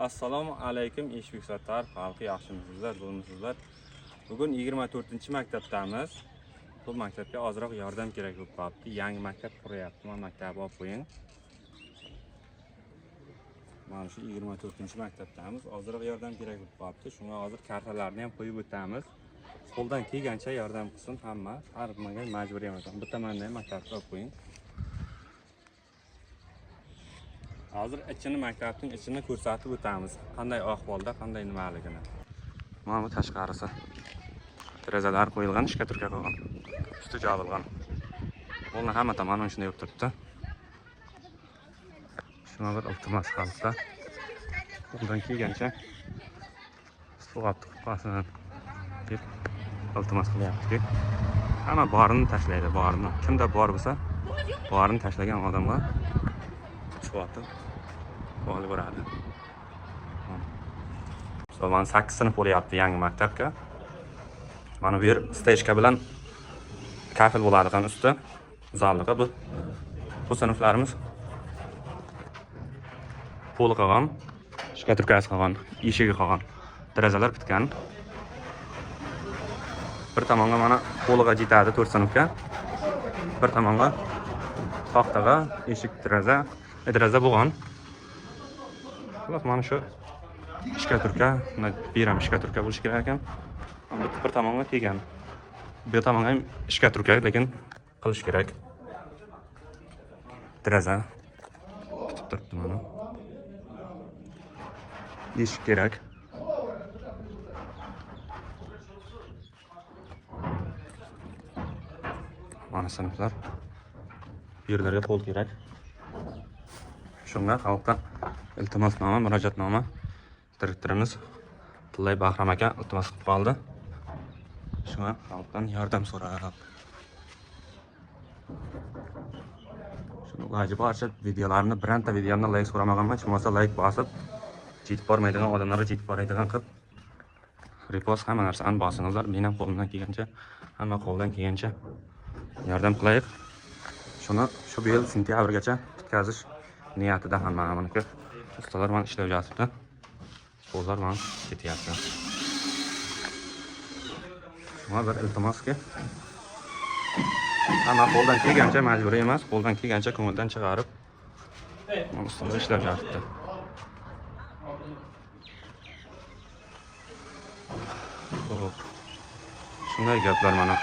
Assalomu alaykum Eshbek Sattarov xalqi, yaxshimisizlar, zo'rmisizlar? Bugun 24-maktabdamiz. Bu maktabga ozroq yordam kerak bo'lib qolibdi. Yangi maktab quryapti. Mana maktabni olib qo'ying. Mana shu 24-maktabdamiz. Ozroq yordam kerak bo'lib qolibdi. Shunga hozir kartalarni ham qo'yib o'tamiz. Qo'ldan kelgancha yordam qilsin hamma. Har nimaga majburiy emas. Bitta manda ham maktabni olib qo'ying. Hozir ichini, maktabning ichini ko'rsatib o'tamiz. Qanday ahvolda, qanday nimaligini. Mana bu tashqarisi. Derazalar qo'yilgan, shkaturka qo'yilgan. Usti jobilgan. Polni hamma tomoni shunday bo'lib turibdi. Shunga bir iltimos xalqda. Qo'ldan kelgancha sug'ab tiqib qolsin deb iltimos qilyaptiki. Hamma borini tashlaydi, borini. Kimda bor bo'lsa, borini tashlagan odamga suvotib olib boradi. Mana 8 sinf bo'lyapti yangi maktabga. Mana bu yer stejka bilan kafel bo'ladi ham usti. Zalliqi bu. Bu sinflarimiz poli qolgan, shkaturkasi qolgan, eshigi qolgan, derazalar bitgan. Bir tomonga mana poliga jetadi 4 sinfga. Bir tomonga taxtaga eshik, deraza, deraza bo'lgan. Xullas mana shu shkaturka, bu yer ham shkaturka bo'lishi kerak ekan. Bir tomonga tegan. Bu tomonga ham shkaturka, lekin qilish kerak. Deraza bitib turibdi mana. Eshik kerak. Mana sinflar. Bu yerlarga pol kerak. Shunga xalqdan iltimosnoma, murojaatnoma direktorimiz Tillay Bahrom aka iltimos qilib qoldi. Shunga xalqdan yordam so'rab. Shuni iloji boricha videolarimni, bironta videomni like so'ramaganman. Hech bo'lmasa like bosib, yetib bormaydigan odamlarga yetib boradigan qilib repost hamma narsani bosingizlar. Men ham qo'limdan kelgancha, hamma qo'ldan kelgancha yordam qilaylik. Shuni shu yil sentyabrgacha bitkazish niyatida hamma buniki. Ustalar mana ishlab yotibdi. Qo'llar mana ketyapti. Shunga bir iltimoski, hamma qo'ldan kelgancha, majburiy emas, qo'ldan kelgancha ko'ngildan chiqarib mana ustalar ishlab yotibdi. Xo'p. Shunday gaplar mana.